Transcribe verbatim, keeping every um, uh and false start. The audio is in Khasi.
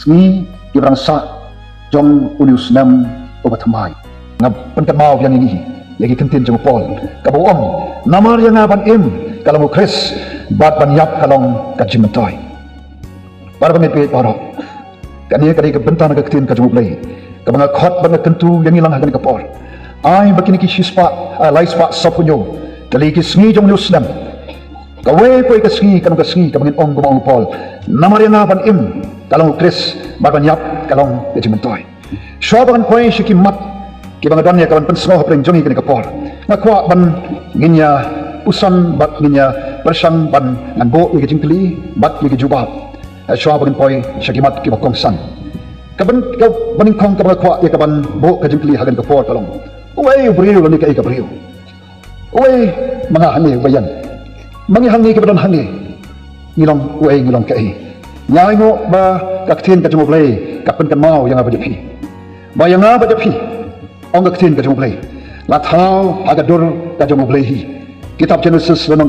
Ngi ki ba dang sah jong une u snem uba thymmai. Nga pynkynmaw ïa ngi ïa ki kyntien jong u Paul, kaba u ong, namar ïa nga ban im ka long u Khrist, bad ban ïap ka long ka jingmyntoi. Para bangeit baroh, kane ka dei ka bynta na ka ktien ka jong U Blei kaba nga khot bad nga kyntu ïa ngi lang ha kane ka por. Ai ba kine ki shispah, ah, laispah sawphew tylli ki sngi jong une u snem, kawei poi ka sngi ka long ka sngi kaba ngin ong kumba ong u Paul, namar ïa nga ban im ka long u Khrist, bad ban ïap ka long ka jingmyntoi. Shuwa ba ngan poi sha ki mat kiba nga don ïa ka ban pynsngew hapdeng jong ngi kane ka por, nga kwah ban ngin ïa puson bad ngin ïa pyrshang ban ngan buh ïa ka jingkylli bad ïa ka jubab. Shuwa ba ngan poi sha ki mat kiba kongsan, ka ban, ka banyngkong kaba nga kwah ïa ka ban buh ka jingkylli ha kane ka por ka long, uei u briew lane kaei ka briew? Uei ma nga hangne uba ïeng, ma ngi hangne kiba don hangne, ngi long uei, ngi long kaei? Ngi ainguh ba ka ktien ka jong U Blei ka pynkynmaw ïa nga bad ïa phi, ba ïa nga bad ïa phi, ong ka ktien ka jong U Blei, la thaw ha ka dur ka jong U Blei hi. Kitab Jenesis la ong